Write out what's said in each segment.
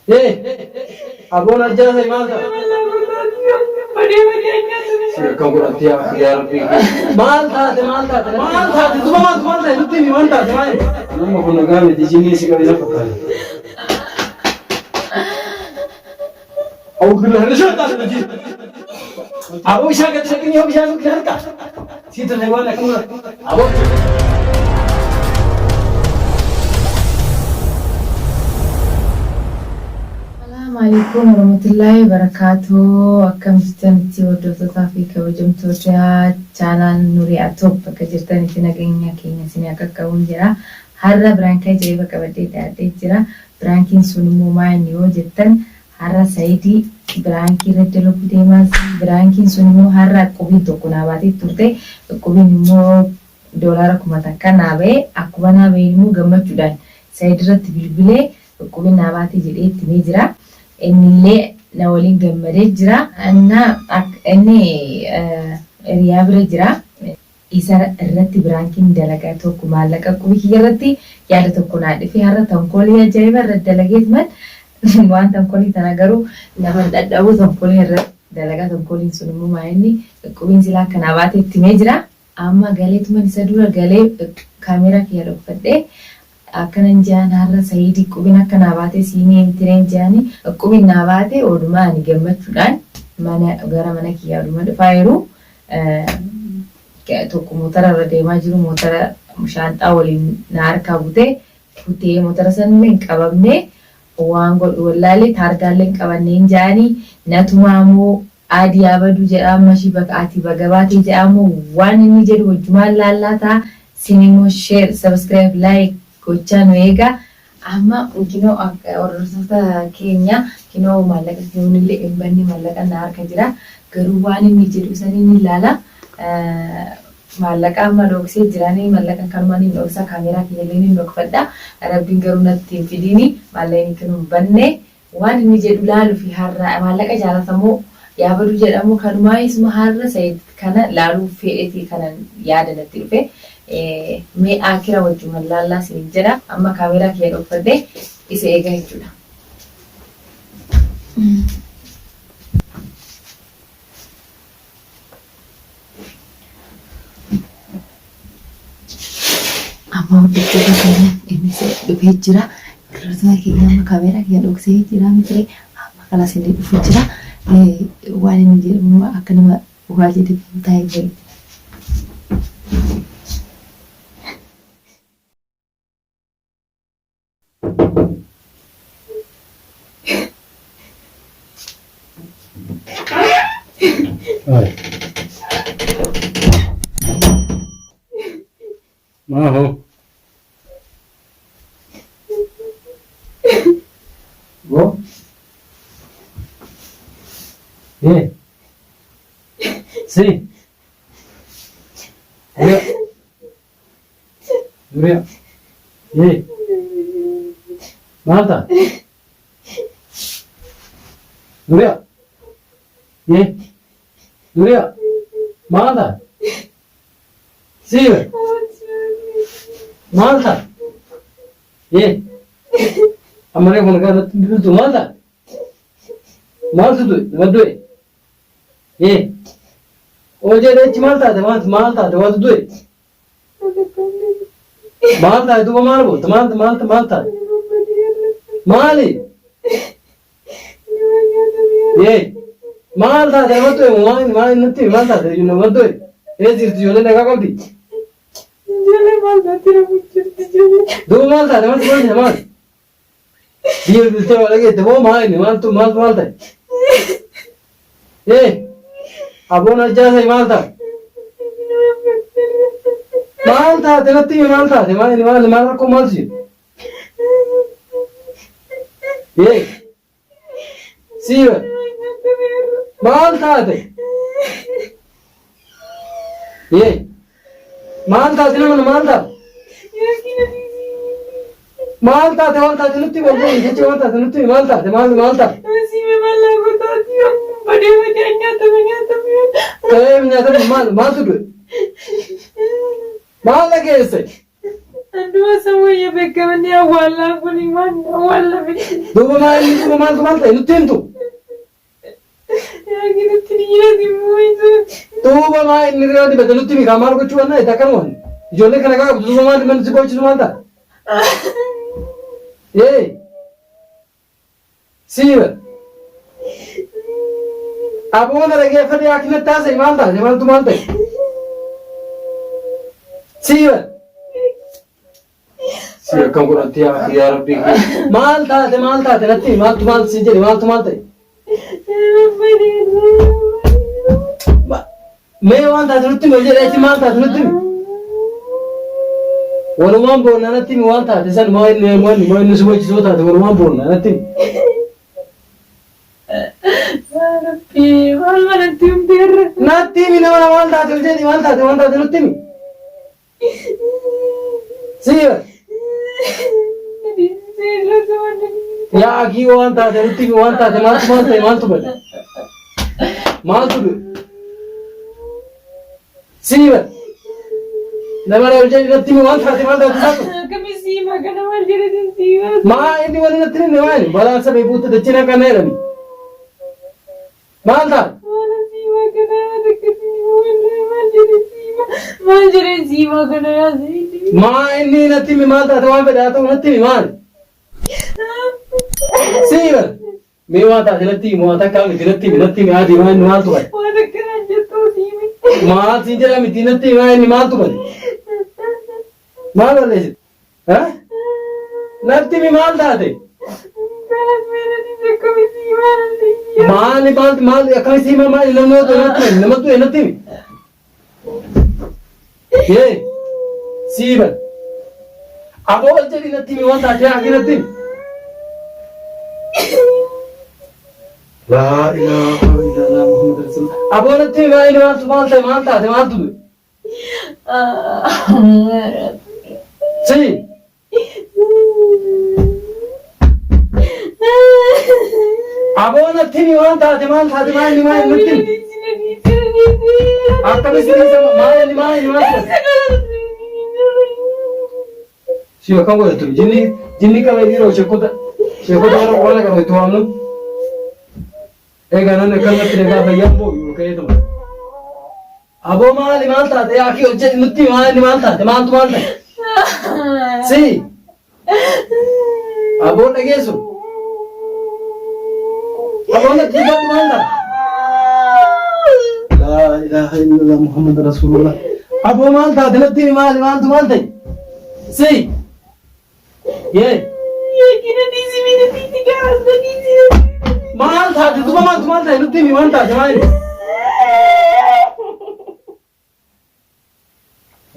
Ee aboon arjaa sai maal ta'a? Akkam godhatti yaa yaa rabbii. Maal taate maal taate maal taate duba maaltu maal ta'e nutti himi maal taate maal? Nama kun nagaa miti jinnii si qabee na fakkaata. Awuu billah na shaytaan rajim. Aboo isaan gadi dhaqanii yoo bishaan nutti harka. Sii tole waan akkuma aboo. Salaamu alaikum warahmatullahi wabarakatuh. Akkam jirtanitti hordoftootaa fi kabajamtoota chaanaal Nurii Atoob bakka jirtanitti nageenya keenya isin haa qaqqabuun jira. Har'a biraankii ajaa'iba qabadhee dhiyaadhee jira. Biraankiin sun immoo maa inni yoo jettan Har'a Saidi biraankii irra dalaguu deemaa biraankiin sun immoo har'a qubiin tokko naa baatee turte qubiin immoo doolaara 1000 naa ba'e akkuma naa ba'een immoo gammachuudhaan Said irratti bilbilee qubiin naa baatee jedhee itti himee jira innillee na waliin gammadee jira inni hiriyaa bira jira. Isa irratti biraankiin dalaga tokko maallaqa qubi kiyya irratti yaada tokko naa dhufe har'a tankoolii ajaa'iba irra dalageetuman waan tankoolii tana garuu nama hin dhadhabu tankoolii irra dalagaa tankooliin sun immoo maa inni qubiin silaa akka naa baate itti himee jira amma galeetuman isa dura galee kaameeraa kiyya dhokfadhee akkanan je'an har'a sayiidi qubin akka naa baate sii himee mitireen je'ani qubin naa baate odumaa ani gammachuudhaan mana gara mana kiyyaa oduma dhufaa jiru tokko motora irra deemaa jiru motora shaanxaa waliin na harkaa butee kutee motora sanillee hin qabamne waan godhu wallaalee taargaallee hin qabanne hin ja'anii natumaa moo adii abadu jedhaa mashii baka ati baga baatee jedhaa moo waan inni jedhu wajjumaan laallaa ta'a sin immoo share subscribe like gochaa nu eegaa Amma kinoo hordoftoota keenya kinoo maallaqa kiyoonillee hin banne maallaqa na harka jira. Garuu waan inni jedhu sanii ni ilaala. Maallaqa amma dhoksee jirani maallaqa kanumaan hin dhoksa kaameeraa kiyyallee ni dhokfadha. Rabbiin garuu natti hin fidiini maallaqni kinoo hin banne. Waan inni jedhu laalufi har'a maallaqa jaalatamoo yaa badu jedhamoo kanumaa isuma har'a sayid kana laaluu feedheti kanan yaada natti dhufe mee aakira wajjuman laallaa sinin jedha amma kaameeraa kiyya dhokfadhe isa eegaa jechuudha. Amma hordoftoota keenya innis dhufee jira. Hordoftoota keenya amma kaameeraa kiyya dhoksee jira miti amma kanas inni dhufu jira. Waan inni jedhu akka nama waa jedhe taa'ee jiru. Ay. Maaho. Bo. Eh. Si. Ya. Nuriya. Ee. Maal ta'a? Nuriya. Ee. Nuriya. Maal ta'a? Siibe. Maal ta'a? Ee. Amma reefu nagaa irratti bilbiltu maal ta'a? Maaltu du'e? Nama du'e? Ee. Ol jedhee achi maal taate? Maal maal taate? Waatu du'e? Maal taate duuba maal goote? Maal maal maal taate? Maali? Ee. Maal taate nama du'e moo maal maal nutti himi maal taate nama du'e? Ee jirti ijoollee nagaa qabdi? Ijoollee maal taate rafu jirti ijoollee. Duuba maal taate maaltu maal maal? Biyya bilbiltee waa dhageette moo maal inni maaltu maaltu maal ta'e? Ee aboon arjaa sa'i maal taate? Maal taate natti himi maal taate maal inni maal maal rakkoo maaltu jira? Ee siiba maal taate? Ee maal taate nama maal taate? Maal taate maal taate nutti himi maal jecha maal taate nutti himi maal taate maal maal taate? Ta'ee nyaatame maal maaltu du'e? Maal dhageesse? Anduma samuuyya beekamanii awwaallaa kuni waan awwaallame. Duuba maal inni duuba maaltu maal ta'e nutti himtu? Yaakiin itti dhiyeessi immoo Duuba maa inni reewa dibate nutti himi kaa maal gochuu wanna itti akkanuma ijoollee kana kaa qabdu duuba maal manni si boochisu maal ta'a? Ee siiba aboona dhageeffate akkinatti haasa'e maal taate maaltu maal ta'e? Siiba si akkam godhatti yaa yaa rabbii maal taate maal taate natti himi maaltu maal si jedhe maaltu maal ta'e? Mee waan taate nutti himi jedhe achi maal taate nutti himi. Walumaan boonna natti himi waan taate san moo inni moo inni moo inni si bochisoo taate walumaan boonna natti himi. Rabbi maal manatti humteerra. Natti himi nama maal taate ol jedhi maal taate waan taate nutti himi. Siiba. Yaa akii waan taate nutti himi waan taate maaltu maal ta'e maaltu bade. Maaltu du'e? Siiba. Nama ol jedhi natti himi waan taate maal taate taatu. Maa inni waliin natti himne maali? Balaan sabee buutte dacheen akka na jedhani. Maal taate? Maa inni natti himi maal taate waan fedhe haa ta'u natti himi maali? Siiba. Mee waan taate natti himi waan takkaa miti natti himi natti himi adii maa inni maaltu bade? Maal siin jedhaa miti natti himi maa inni maaltu bade? Maal balleessite? Ha? Natti himi maal taate? Maali maal maal akkamitti hima maali namni yoo ta'e natti himi namatti du'e natti himi. Yee siiban. Aboo ol jedhi natti himi waan taate haa natti himi. Laa ilaaha illallah Muhammad Rasulullah. Aboo natti himi maal maaltu maal ta'e maal taate maaltu du'e? Si. Aboo natti himi waan taate maal taate maal inni maal natti himi. Akkamitti dhiisama maal inni maal inni maal taate. Si akkam godhatu jinni jinni qabee dhiiroo sheekota sheekota warra quraana qabu itti waamnu. Egaa namni akkanumatti nagaa fayyaan boo'u ka'eetuma. Aboo maali maal taate yaa kii ol jedhi nutti maal inni maal taate maaltu maal ta'e? Si. Aboo dhageessu. Aboo natti dubbadhu maal taate? Laa ilaaha illallah Muhammad Rasulullah. Aboo maal taate natti himi maali maaltu maal ta'e? Si. Yee. Maal taate duba maaltu maal ta'e nutti himi maal taate maal inni?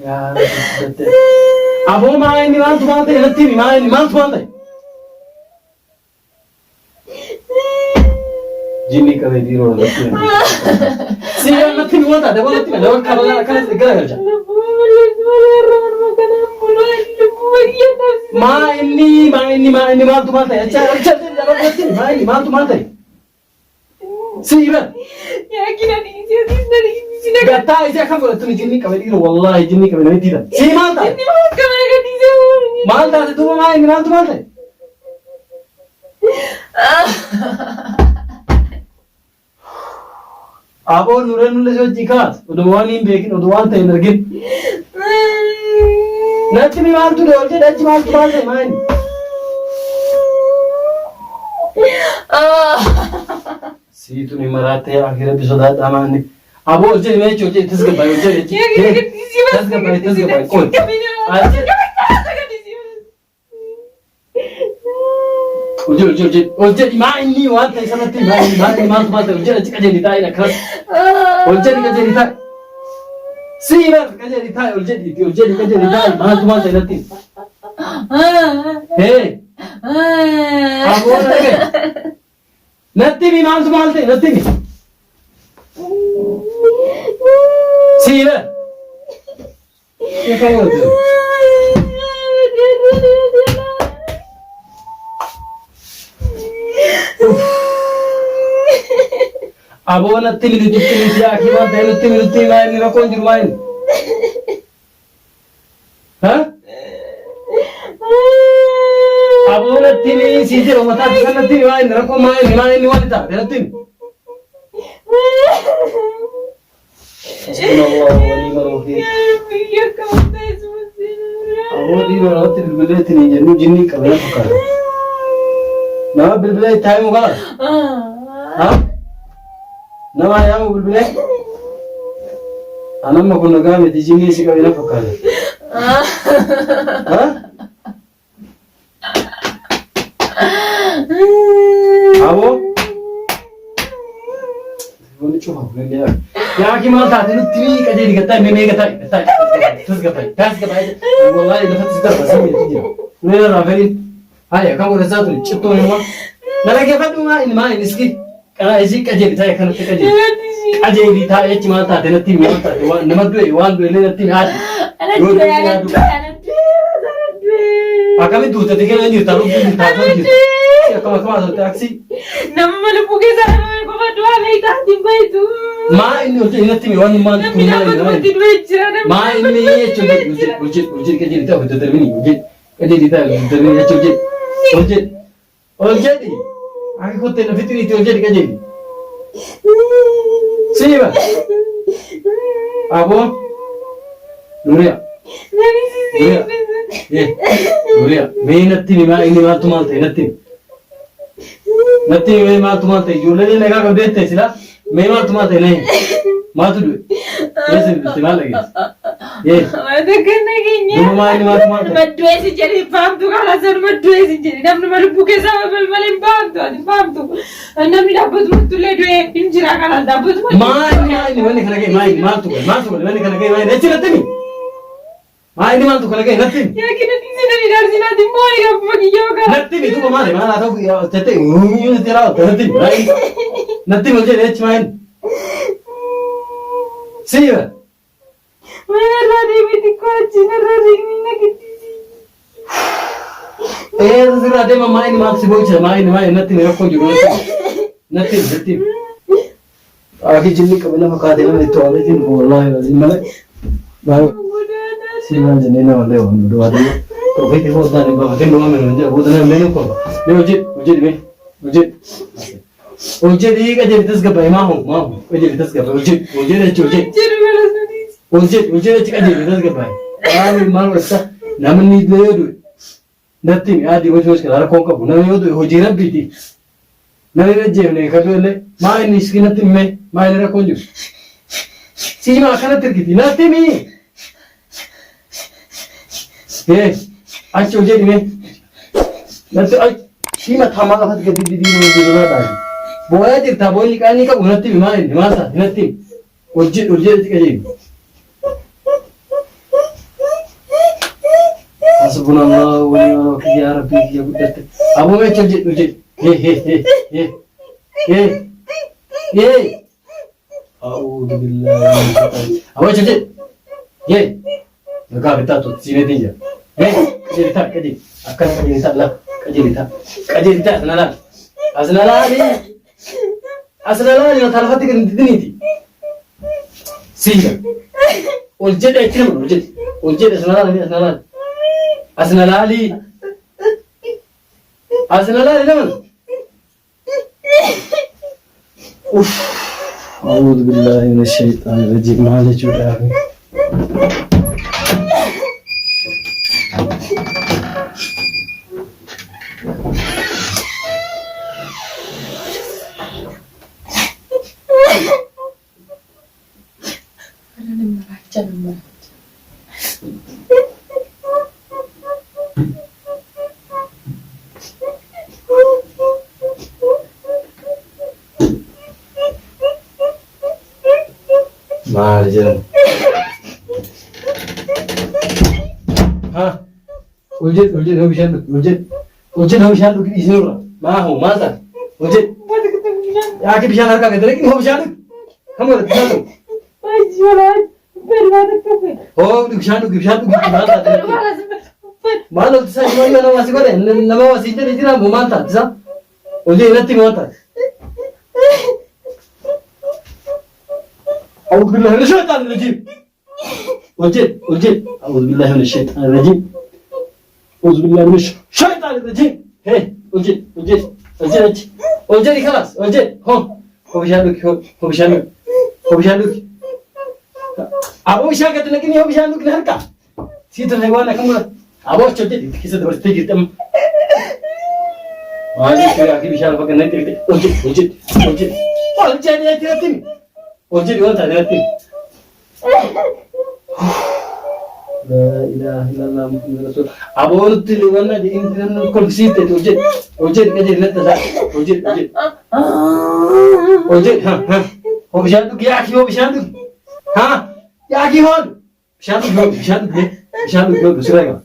Yaa Rabbi Aboo maa inni maaltu maal ta'e natti himi maa inni maaltu maal ta'e? Jinni qabee dhiiroo natti himi. Si yaa natti himi waan taate waan natti himi nama kabalaa akkanas gara galcha. Maa inni maa inni maa inni maaltu maal ta'e acha acha natti himi maa inni maaltu maal ta'e? Si iban. Gattaa isee akkam godhattu ni jinni qabe dhiiroo wallaahi jinni qabe namitti hidhan. Si maal taate? Maal taate duuba maa inni maaltu maal ta'e? Aboo nureen nullee si wajjin kaas. Oduma waan hin beekin oduu waan ta'e hin argin. Natti mi maaltu ol jedhe achi maaltu maal ta'e maa inni? Siitu ni maraattee yaa rabbi sodaadhaa maa inni? Aboo ol jedhi mee achi ol jedhi tasgabbaa'e ol jedhi achi. Tasgabbaa'e tasgabbaa'e qoy. Ol jedhi ol jedhi ol jedhi maa inni waan ta'e sanatti maa inni maa inni maaltu maal ta'e ol jedhi achi qajeeli taa'in akkas. Ol jedhi qajeeli taa'i. Sii bar qajeeli taa'i ol jedhi ol jedhi qajeeli taa'i maaltu maal ta'e natti. Hee. Aboo dhagaye. Natti himi maaltu maal ta'e natti himi. Sii bar. Aboo natti himi nutti himi yaakii waan ta'e nutti himi nutti himi maa inni rakkoon jiru maa inni. Ha? sii jedhu mataa fi sanatti maa inni rakkoo maa inni maa inni waan taate natti himi. Hasbunallahu wa ni'mal wakiil. Biyya kam ta'e Aboo dhiiroo namatti bilbilee ittiin hin jennu jinnii qabna fakkaata. Nama bilbilee itti himu kana? Ha? Nama yaamu bilbilee? Anamma kun nagaa miti jinnii si qabina fakkaata. Ha? Aboo? Wanni cufa kunillee yaa. Yaa akii maal taate nutti mii qajeeli gattaa mee mee gattaa gattaa tas gattaa tas gattaa wallahi lafatti si darba si miidhu jira. Mee irraa fedhiin haya kan godhachaa ture cittoon immoo na dhaggeeffadhu maa inni maa inni iski qara isii qajeeli taa'e kanatti qajeeli. Qajeeli taa'e jechi maal taate natti himi maal taate waan nama du'e waan du'e illee natti himi haadhi. Yoo du'e yaa du'e. Akkamitti duute ati keessa jirta lubbuu jirta akkam jirta. Akkam akkam haasofte aksii. Nama lubbuu keessa dhabame qofa du'aa beektaa hin beektu. Maa inni hojii natti himi waan maal Namni kun maa inni maa dhaabbatumatti inni. du'ee jira. Namni Maa inni jechuun hojii hojii hojii qajeeli taa'e hojii darbini hojii qajeeli taa'e hojii darbini jechuun hojii hojii ol jedhi akka kottee na fixiniitti ol jedhi qajeeli. Siiba aboo Nuriya Nuriya Nuriya mee natti himi maa inni maaltu maal ta'e natti himi. Natti himi mee maaltu maal ta'e ijoolleen nagaa qabdee ta'e silaa mee maaltu maal ta'e na himi maaltu du'e eessa bilbilte maal dhageesse ee Wanta kana keenya. Duuba maal inni maaltu maal ta'e Maddu'ee si jedhe hin faamtu karaa sana maddu'ee si jedhe namni ma lubbuu keessaa malee hin faamtu ati hin faamtu namni dhaabbatumatti illee du'ee hin jira karaa dhaabbatumatti. Maal maal inni wanni kana ga'e maal inni maaltu ga'e maaltu ga'e wanni kana ga'e maal inni achi natti himi maal inni maaltu kana ga'e natti himi Yaa kina dhiisee nani darsinaati immoo ani abbuma kiyyoo gaa. Natti himi duuba maali maal haa ta'u jettee natti raawwatte natti himi maal inni natti himi hojii achi maal inni siiba Mana irraa deemee xiqqoo achi narraa deemee na giddisiisi. Eessa sirraa deema maa inni maal si boochisa maa inni maa inni natti himi rakkoo jiru natti himi natti himi natti himi. Akii jinni qabe lafa kaatee nama itti waameetiin wallaahi laziim malee maal si maal jennee nama illee waan duwwaa ta'e ofiitti foodaan hin baafatin nu amanu hin jedhu booda nama illee ni kolfa mee hojii hojii mee hojii hojii dhiiga jedhi tasgabbaa'e maa hoo maa hoo qajeeli tasgabbaa'e hojii hojii jechi hojii Jedhu gara sadiiti. hojii hojii jechi qajeeli tasgabbaa'e maal maal godhata namni illee yoo du'e natti himi adii hojii hojii kana rakkoon qabu namni yoo du'e hojii rabbiiti namni hin ajjeefne kan du'e illee maa inni iski natti himee maa inni rakkoon jiru siima akkanatti ergiti natti himi ee achi hojii dhimee natti achi siima tamaa lafatti gadi didii nama jiru dhaani booyaa jirtaa booyni qaanii qabu natti himi maa inni maal taate natti himi hojii hojii achi qajeeli. Hasbunallah wa ni'mal wakiil yaa rabbii kiyya guddatte. Aboo mee achi hojjedhu hojjedhu. Hee hee hee hee hee hee. A'uudhu billaahi min shaytaan. Aboo achi hojjedhu. Hee. Nagaa bittaa tuuti siimeetiin jira. Hee qajeeli ta'a qajeeli. Akkana qajeeli ta'a laa qajeeli ta'a. Qajeeli ta'a asna laali. Asna laali. Asna laali mataa lafatti gadi didiniiti. Siiga. Ol jedhe achi nama ol jedhe. Ol jedhe asna laali asna laali. Asna laali. Asna laali nama. Uff. A'uudhu billaahi mina shayxaani rajiim maal jechuudha? Nama maraacha nama maraacha. Maal jedhan? Ha? Ol jedhi ol jedhi hoo bishaan dhugi ol jedhi. Ol jedhi hoo bishaan dhugi dhiisee nurra. Maa hoo maal taate? Ol jedhi. Yaaki bishaan harkaa gadi dhaqni hoo bishaan dhugi. Kam godhate bishaan dhugi. Hoo bishaan dhugi bishaan dhugi maal taate? Maal olti isaa yoo nama si godhe nama si jedhe jira moo maal taate isaa? Ol jedhi natti maal taate? أعوذ بالله من الشيطان الرجيم وجد وجد أعوذ بالله من الشيطان الرجيم أعوذ بالله من الشيطان الرجيم هي Ol jedhi. Ol jedhi. Ol jedhi achi. Ol jedhi kalaas. Ol jedhi. Hoo. Hoo bishaan dhugi. Hoo. Hoo bishaan dhugi. Hoo bishaan dhugi. Aboo bishaan gadi naqini hoo bishaan dhugi na harkaa. Sii tole waan akkam godha. Aboo achi ol jedhi. Keessa dabarsitee jirti amma. Maal jechuudha yaakii bishaan lafa kanneen xiqqee. Ol jedhi. Ol jedhi. Ol jedhi. Ol jedhi achi natti himi. Ol jedhi waan taate natti himi. Laa ilaaha illallah Muhammad Rasul. Aboo nutti wanna inni kolfisiifte ol jedhi. Ol jedhi qajeeli natti tasaa. Ol jedhi ol jedhi. Ol jedhi. Ha ha. Hoo bishaan dhugi yaakii hoo bishaan dhugi. Ha yaakii hoodhu. Bishaan dhugi hoodhu bishaan dhugi bishaan dhugi hoodhu sirra qaba.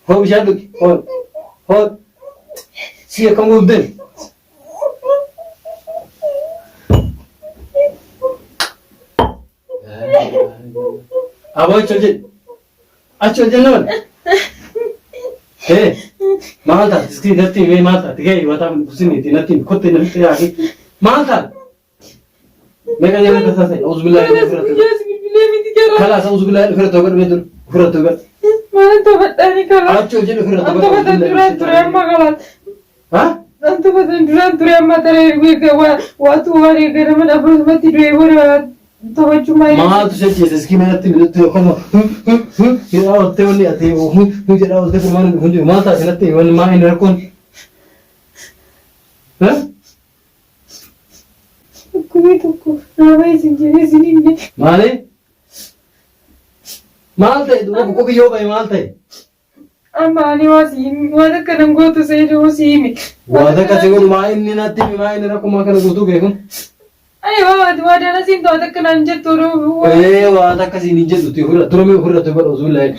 Hoo bishaan dhugi hoodhu hoodhu. Si akkam gubdeen. Aboo achi ol jedhi. Achi ol jennaan. Hee maal taate iskii natti himee maal taate gahee mataa kusinii natti himi kottee namitti yaaki maal taate. Meeqa jedhee tasaasee auzubillahi min ofirratti. Guyyaa si bilbilee miti jara. Kalaas auzubillahi ofirratti godhu mee dur ofirratti godhu. Maal taphadhaani kalaas. Achi ol jedhi ofirratti An godhu. taphatan duraan ture amma kalaas. Ha? An taphatan duraan ture amma taree waatu waan eega nama dhabbasumatti du'ee booda taphachuu maayii. Maaltu si ajjeese iskii manatti minutti yookaan jedhaa oltee wanni ati jedhaa oltee furmaan hin jiru maal taate natti wanni maa inni rakkoon. Ha? Dhukkubee tokko naaba isin jedhee isin himne. Maali? Maal ta'e duuba qoqqobii yoo ba'e maal ta'e? Amma ani waa si waan akka nan gootu seeduu si hime. Waan akka si godhu maa inni natti himi maa inni rakkumaa kana guutuu beekun. Ani waa ati waa dana siin waan akka naan jettu oduu. Ee waan akka siin hin jedhu ofirra turame ofirra tuba osoo hin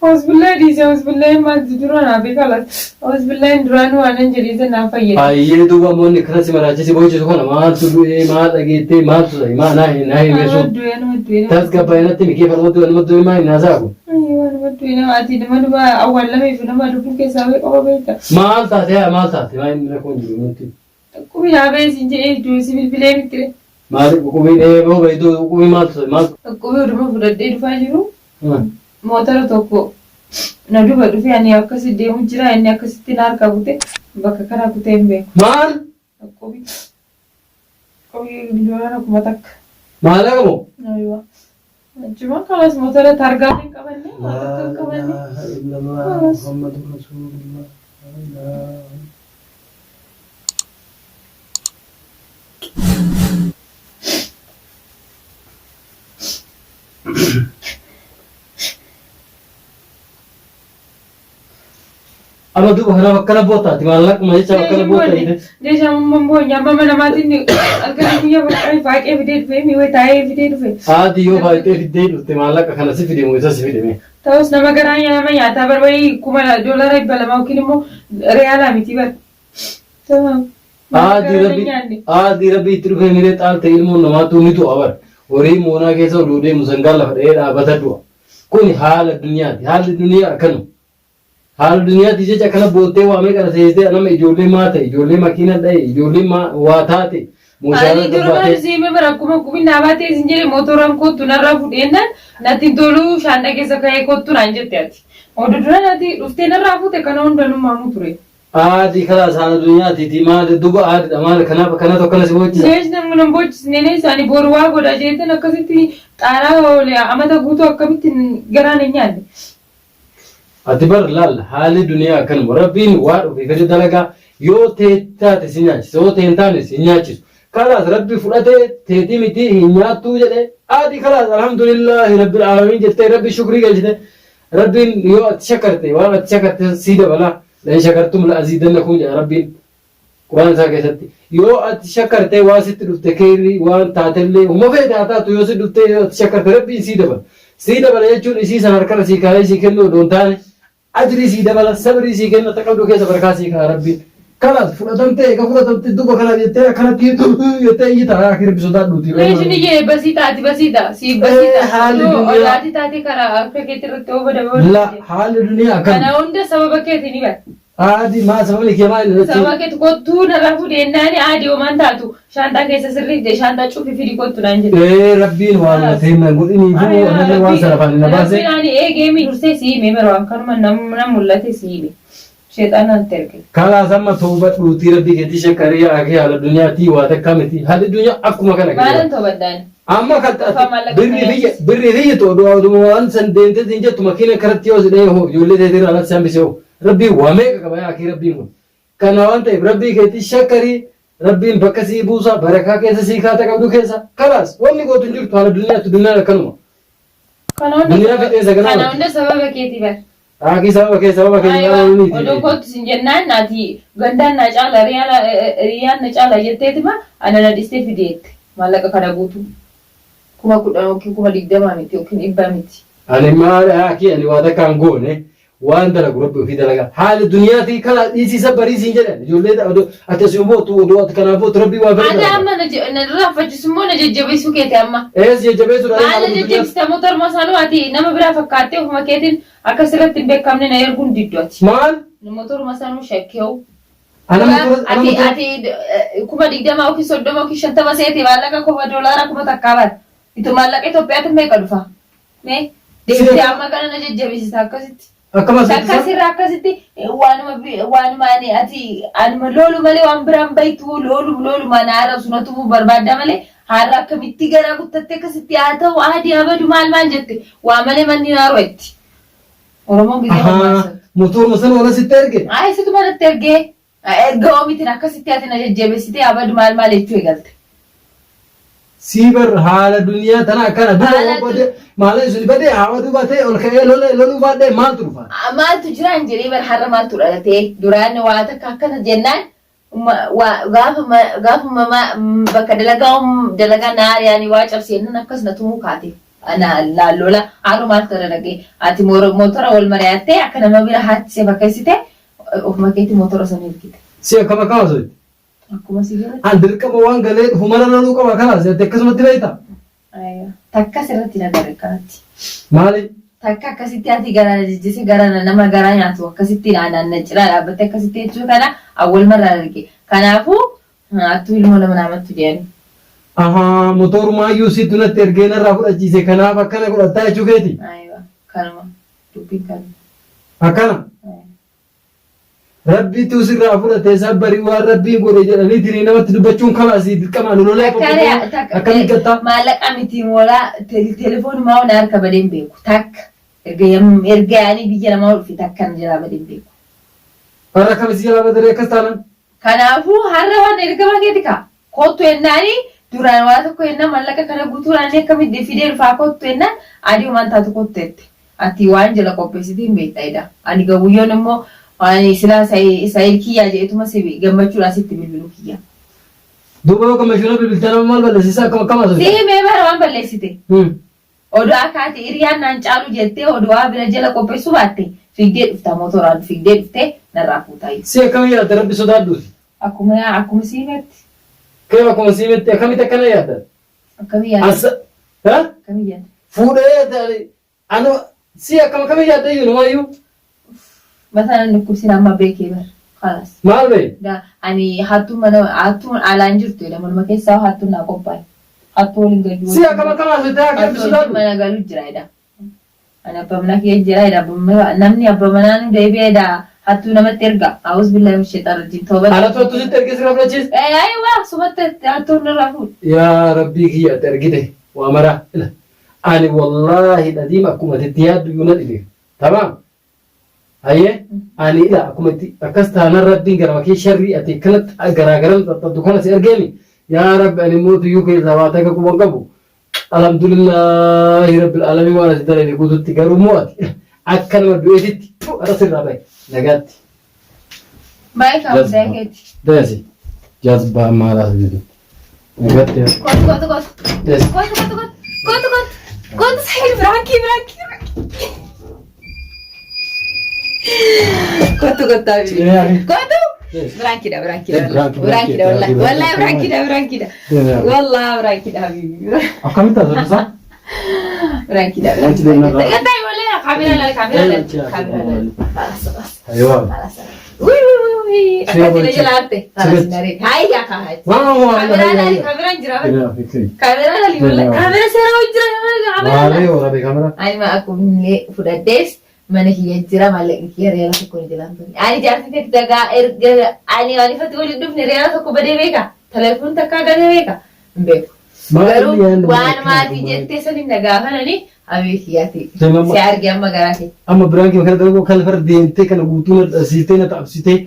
Hosbillahi dhiise hosbillahi maal dura naa beekalas. Hosbillahi duraanuu waan nan jedhee sana naa fayyada. Baay'ee duuba ammoo inni akkana si maraachise boochisu kana maaltu du'ee maal dhageettee maaltu ta'e maa naa hin naa hin Nama beesu. du'e nama du'e nama Tasgabbaa'e natti himi kee falmatu nama du'e maa hin haasa'u. Ayyoo nama du'e nama ati nama duba awwaalamee fi nama lubbuu keessaa ba'e qofa beekta. Maal taate haa maal taate maa inni rakkoon jiru nutti. Qubi naa ba'e siin jedhee iddoo si bilbilee miti. Maali qubii dheeboo ba'e iddoo qubii maaltu ta'e maaltu. Qubii oduma fudhadhee dhufaa jiru motora tokko na duba dhufee ani akkasi deemu jira inni akkasitti na harkaa kute bakka kana kutee hin beeku. Maal? Qubii qubii doolaara 1000. Maallaqa moo? Aywa. Achuma kalas motora taargaa hin qabanne waan takka hin qabanne. Kalas. Muhammadu Rasulullah. La ilaha Amma duuba kanaaf akkana bootaati maallaquma jecha akkana boota jedhe. Deeshaa mamman boonya amma mana maatiin halkan guyyaa faqqee faaqee fidee dhufe mi'ee taa'ee fidee dhufe. Haati yoo faayitee fiddee dhufte maallaqa kana si fide moo isa si fide mee? Ta'us nama garaa nama nyaataa barbaadee kuma doolaara 200 yookiin immoo riyaalaa miti bar. Tamam. Haati rabbi haati rabbi itti dhufee miree xaalte ilmoon namaatu ni du'a bar. Horii moonaa keessa oduu deemu sangaa lafa dha'ee dhaabata du'a. Kuni haala duniyaati. Haalli duniyaa akkanuma. Haala duniyaati jecha akkana boottee waa meeqa na seestee nama ijoollee maa ta'e ijoollee makiina dha'e ijoollee maa waa taate mooshaara Ani duraan gabbaatee. siime bara akkuma qubin naa baatee isin jedhe motoraan kottu narraa fudheennaan natti hin tolu shaanxaa keessa ka'ee kottu naan jette ati. Oduu duraan ati dhuftee narraa fuute kana hunda numaamu ture. Aadii kalaas haala duniyaatiiti maali duba aadidha maali kanaaf akkanatu akkana si boochisa. Jees namni nan boochisne ne isaani boru waa godha jeetan akkasitti xaaraa oole amata guutuu akkamitti garaan hin nyaanne. Ati bar laal haalli duniyaa akkanuma rabbiin waa dhufe fedhe dalagaa yoo tee taate si nyaachisa yoo tee hin taane si hin nyaachisu kalaas rabbi fudhate teeti miti hin nyaattuu jedhe ati kalaas alhamdulillaahi rabbil aalamiin jettee rabbi shukrii galchite rabbiin yoo ati shakarte waan ati shakarte sii dabala la in shakartum la aziidannakum jedha rabbiin Qur'aana isaa keessatti yoo ati shakkartee waan sitti dhufte keeyrii waan taatellee huma feete haa taatu yoo si dhuftee yoo ati shakkarte rabbiin sii dabala. Sii dabala jechuun isii san harkarra sii kaayee sii kennuu odoo hin taane ajrii sii dabala sabrii sii kenna ta qabdu keessa barakaa sii kaaya rabbiin. Kalaas fudhatamtee eega fudhatamte duba kanaaf jettee akkanatti jettee iyyita haa akhi rabbi sodaadhuuti. Leesh ni jee basii taati basii ta'a siif basii Ee, ta'a. haalli Yoo duniyaa- olaati taate karaa harka keetti irratti yoo bada bada. La haalli duniyaa Kana akkana. hunda sababa keetiin ni bara. Aadi maa sababni kee maal irratti? Sababa keetu kottuu narraa fuudhi jennaani aadi homaan taatu shaanxaa keessa sirrii fide shaanxaa cufi fidi kottu naan jedhe. Ee rabbiin waan na ta'e nan godhinii fi anallee waan sana afaan na baase. Rabbiin ani eegee mi dursee si hime bara waan kanuma nam mul'ate si hime. Sheexaanaan itti erge. Kalaas amma toobadhuutii rabbii keetii shakkarii akii haala dunyaatii waa takkaa miti. Haalli dunyaa akkuma kana Maalan toobadhaan? Amma kan Afaan taate maallaqa birrii kana biyya birrii biyya oduu oduma waan san deemtee siin jettu makiina karatti yoo si dhahee hoo ijoollee teetii alatti si hambisee hoo rabbiin waa meeqa qaba yaa akii rabbiin kun. Kana waan ta'eef rabbii keetii shakkarii rabbiin bakka sii buusa barakaa keessa sii kaata qabdu keessa kalaas wanni gootu hin jirtu haala dunyaatti dunyaan akkanuma. Kana hunda Duniyaa fixeensa ganama. kana hunda sababa keetii bar. Akii sababa kee sababa kee Aywa, nyaata miti. odoo kootu sin jennaan ati gandaan na caala riyaan na caala jetteetima ana na dhistee fideette maallaqa kana guutuu 10,000 yookiin 20,000 miti yookiin 100 miti. Ani maal akii ani waa takka hin goone waan dalagu rabbi ofii dalaga. Haali duniyaatii kala dhiisiisa barii siin jedhan ijoollee odoo ati asii bootu odoo ati kanaaf bootu rabbii waa fedhe Ati dalaga. amma na irraanfachiisu immoo na jajjabeessuu keeti amma. Ees jajjabeessuudha. Maal na jajjabeessita motoruma sanuu ati nama biraa fakkaattee ofuma keetiin akka sirratti hin beekamne na erguun diddu ati. Maal? Motoruma sanuu shakkeewu. Ana motora ana Ati motora ati 20,000 yookiin 30 yookiin 50 seete maallaqa kuma doolaara 1000 bara. Itu maallaqa Itoophiyaatti meeqa dhufa? Mee deemtee amma kana na jajjabeessita akkasitti. Akkam as Takka ittisa? sirra akkasitti waanuma waanuma ani ati anuma loolu malee waan biraan baytu loolu looluma na arrabsu na tumuu barbaadda malee har'a akkamitti garaa guttatte akkasitti haa ta'u aadii abadu maal maal jette waa malee manni naaroo itti. Oromoon gizee Ahaa, mammaaksa. motoruma sana wala sitti erge. Ayi situ manatti ergee erga oomitin akkasitti ati na jajjabeessitee abadu maal maal jechuu eegalte. Sii bar haala duniyaa tana akkana dura Haala yoo bade maala isin bade hawa dubatee ol ka'ee lolee loluu baadhee maaltu dhufa? Maaltu jiraan jedhee bar har'a maaltu dhalatee duraan waa takka akkana jennaan gaafa gaafuma bakka dalagaa dalagaa na ari'anii waa cabseennan akkas na tumuu kaate. Ana laallola har'a maaltu dalagee ati mootora wal mari'attee akka nama bira haachisee fakkeessite ofuma keetti mootora sana ergite. Si akkam akkam haasofte? Akkuma si galee. An dirqama waan galee dhufu mara loluu qaba kalaas ati akkasumatti beekta. Aywa. Takka sirratti hin agarre akkanatti. Maali? Takka akkasitti ati gara na jijjise gara na nama garaa nyaatu akkasitti naan na cinaa dhaabbatte akkasitti jechuu kana awwal marraan arge. Kanaafuu attuu ilmoo nama naamattu jedhani. Ahaa motorumaayyuu situ natti ergee narraa fudhachiise kanaaf akkana godhattaa jechuu keeti? Aywa. Kanuma dubbiin kanuma. Akkana? Aywa. Rabbitu sirraa fudhate sabbarii waan rabbiin godhe jedhaniitiin namatti dubbachuun kalaasii dirqamaan lolee akkamitti gattaa? Maallaqa miti moolaa teleefoonumaa waan harka badee hin beeku takka erga erga yaanii biyya namaa dhufe takka na jalaa badee hin beeku. Har'a akkamitti jalaa badaree akkas taanan? Kanaafuu har'a waan ergama keeti kaa kottu ennaani duraan waa tokko ennaan maallaqa kana guutuudhaan akkamitti fidee dhufaa kottu ennaan adii homaan taatu kottu jette. Ati waan jala qopheessite hin beekta eda. Ani gawwiyyoon immoo ani silaa Said kiyyaa jedhetuma si gammachuudhaan sitti bilbiluu kiyya. Duuba yoo gammachuun bilbiltee nama maal balleessisa akkam akkam Si haasofta? himee bara waan balleessite. Odoo akka ati hiriyaan naan caalu jettee odoo waa bira jala qopheessuu baatte fiigdee dhufta motoraan fiigdee dhuftee narraa fuutaayyuu. Si akkam yaadda rabbi sodaadhuuti. Akkuma akkuma si himetti. Kee akkuma si himetti akkamitti akkana yaadda? Akkamii yaadda? Asa ha? Akkamii yaadda? Fuudhee Ano si akkam akkami yaadda iyyuu namaayyuu. Mataa nan dhukkubsin amma beekee bar. Khalas. Maal bee? Da ani hattuun mana hattuun alaan jirtu jedha manuma keessaa hattuun naa qophaa'e. Hattuu waliin gadi Si akkam akkam haasofte haa Hattuu rabbi wajjin sodaadhu. mana galu jira jedha. Ani abbaa manaa kiyya jira jedha. Namni abbaa manaa nu deebi'ee jedha hattuu namatti erga. A'uuz billahi min shayxaan rajiim. Tooba. Anatu hattuu sitti ergee sirraa fudhachiise. Eh aywa sumatti hattuun narraa fuudhe. Yaa rabbii kiyya ati argite waa maraa. Ila Ani wallaahi dhadiim akkuma ati itti yaaddu iyyuu na dhibe. Tamaam? Hayyee? Ani ila akkuma itti akkas taanaan rabbiin garama kee sharrii ati akkanatti garaa garan xaxxaddu kana si argeemi. Yaa rabbi ani immoo tuyyuu keessaa waa takka quba hin qabu. Alhamdulillaahi rabbil aalamiin waan ati dalagde guututti garuu immoo ati akka nama du'eetitti har'a sirraa bahe nagaatti. Baay'ee kaa'u keeti. Dayasi. Jazbaa maalaas jedhu. Nagaatti. Kootu kootu kootu. Dayasi. Kootu kootu kootu. Kootu kootu. Kootu Said biraankii biraankii biraankii. Kootu kootu habibi. Kootu. Biraankiidha biraankiidha. Biraankiidha wallahi. Wallahi biraankiidha biraankiidha. Wallahi biraankiidha habibi. Akkamitti haasofta? Biraankiidha biraankiidha. Gataa wallahi kaameraa laal kaameraa laal kaameraa laal. Balas balas. Aywa. Balas. Uy uy uy uy. Akkatti na jala hafte. Balas naree. Hayya kaa. Kaameraa laali kaameraan jira. Kaameraa laali wallahi. Kaameraa seeraa hojii jira kaameraa laali. Maalee waraabee kaameraa. Ani ma akkuma fudhadhees Mana kiyya jira maallaqni kiyya riyaala tokko ni jalaan banne. Ani jaartii teeti dagaa erga ani waan ifatti waliin dhufne riyaala tokko badee beeka. Telefoon takkaa ganee beeka. Hin beeku. Maal Garuu yaadni waan akkana maatii kun maal? jettee saniin na gaafanani abii kiyyaati. Deema amma Si arge amma garaa kee. Amma biraan kee kana dalaguu kan lafarra deemtee kana guutuu na dhasiistee na taabsitee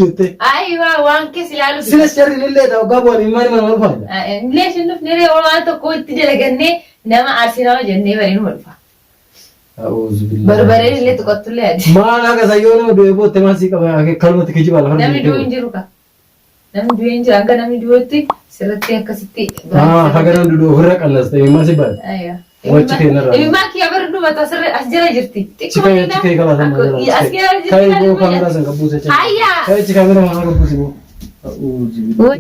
jettee. Ayiwaa waan keessa ilaaluuf. Silas jarri illee ta'u waggaa bu'an immaan immaan maal faayida? Illee shin dhufne ree waan tokko itti dalagannee nama aarsinaa jennee bareeduma dhufa. A'uuzu billaahi. Barbareen illee tuqattullee adi. Maal haga sayyoo nama du'ee bootte maal sii qaba kalmatti kijibaa lafarra Namni deemtee du'u hin jiru ka. Namni du'e hin jiru hanga namni du'etti sirriitti akkasitti Ah, haga namni du'u ofirra qannasta imimmaan si baate. Aywa. Wachi keenyarraa. Imimmaan kiyya bara dhumata asirra as jala jirti. Chika chika kala sama jala. As jala jirti. Kai boo kamera san kabuse cha. Hayya. Kai chi kamera mana kabuse bo.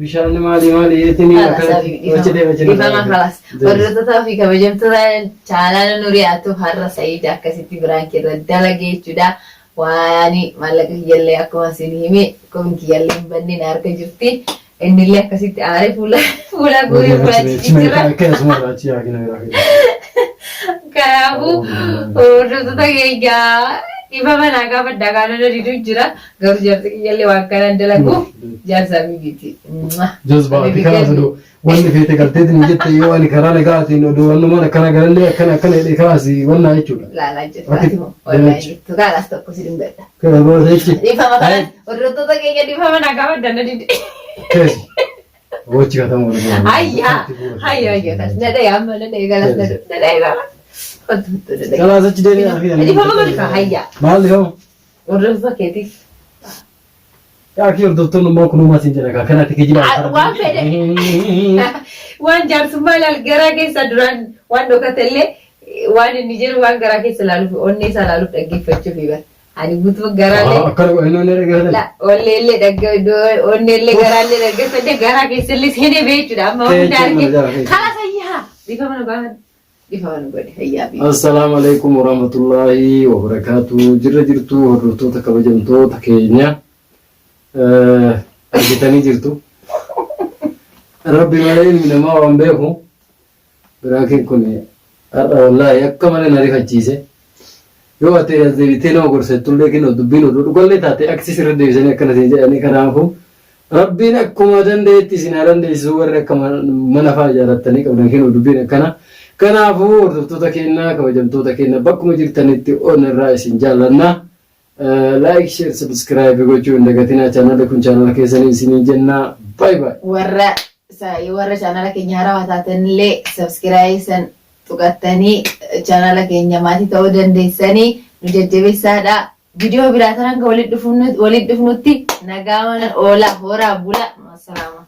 Bishaan maali maali yeetini wachi deema chi. Dhiifama kalas. Hordoftoota fi kabajamtoota chaanaala Nuriyaatu har'a Sa'iid akkasitti biraan keerra dalagee jechuudha. Waan maallaqa kiyyallee akkuma isin hime komiin kiyyallee hin banne na harka jirti. Innillee akkasitti aaree fuula fuula guuree fuula jijjiirra. Kanaafuu hordoftoota keenya dhiifama naa gaafadhaa kaanoo na diduu jira. Garuu jaarsi kiyyallee waan kanaan dalagu jaarsaa miti. Jazbaa ati karaa saduu wanni feete galteetiin jette yoo ani karaa nagaatiin oduu wannumaan akkana galallee akkana akkana jedhee karaas wannaa jechuudha. Laalaa jirta. Wallaahi jirtu kaalaas tokko si dhungadha. Kana booda jechi. Dhiifama kanas hordoftoota keenya dhiifama naa gaafadhaa na dide. Keesi. Wachi katamu wal gahu. Hayya hayya hayya kanas na dhaya amma na dhaya galas na dhaya galas. Kottu kottu na dhaya. Kalaas achi deebi'ee arfii. Dhiifama godhi kaa hayya. Maal dhiifama? Hordoftoota keetiif. Yaa hordoftoonni immoo kunuuma siin jedha kaa kanatti kijibaa. Waan fedhe. Waan jaarsummaa ilaal garaa keessa duraan waan dhokate illee waan inni jedhu waan garaa keessa ilaaluuf onnee isaa ilaaluuf dhaggeeffachuuf bara. Ani guutuu garaallee Akkana godhe inni dhaggeeffatan. la onnee illee dhagge onnee illee garaallee dhaggeeffadhe garaa keessa illee seenee bee jechuudha amma Kee hunda jechuun arge. mana jala keessa. Karaa sayyaa dhiifama nu gaafadhu dhiifama nu godhe hayyaa biyya. Assalaamu alaikum warahmatullahi wabarakatuh. Jirra jirtu hordoftoota kabajamtoota keenya argitanii jirtu. Rabbi malee ilmi namaa waan beeku biraakiin kun har'a wallaahi akka malee na rifachiise. Yoo ati as deebitee nama gorsettullee kinoo dubbiin oduu dhugallee taate aksi sirra deebisanii akkana siin jedhanii kanaafuu Rabbiin akkuma danda'etti isin haa dandeessisu warri akka mana fa'aa ijaarrattanii qabdan kinoo dubbiin akkana. Kanaafuu hordoftoota keenya kabajamtoota keenya bakkuma jirtanitti on irraa isin jaallanna. Like, share, subscribe gochuu hin dagatinaa. Chaanalli kun chaanala keessanii isiniin jenna. Bye bye. Warra warra chaanala keenya haarawaa taatanillee subscribe san tuqattanii chaanala keenya maatii ta'uu dandeessanii nu jajjabeessaadha. Viidiyoo biraatiin hanga walitti dhufnutti nagaa mana oolaa horaa bulaa. Maasalaama.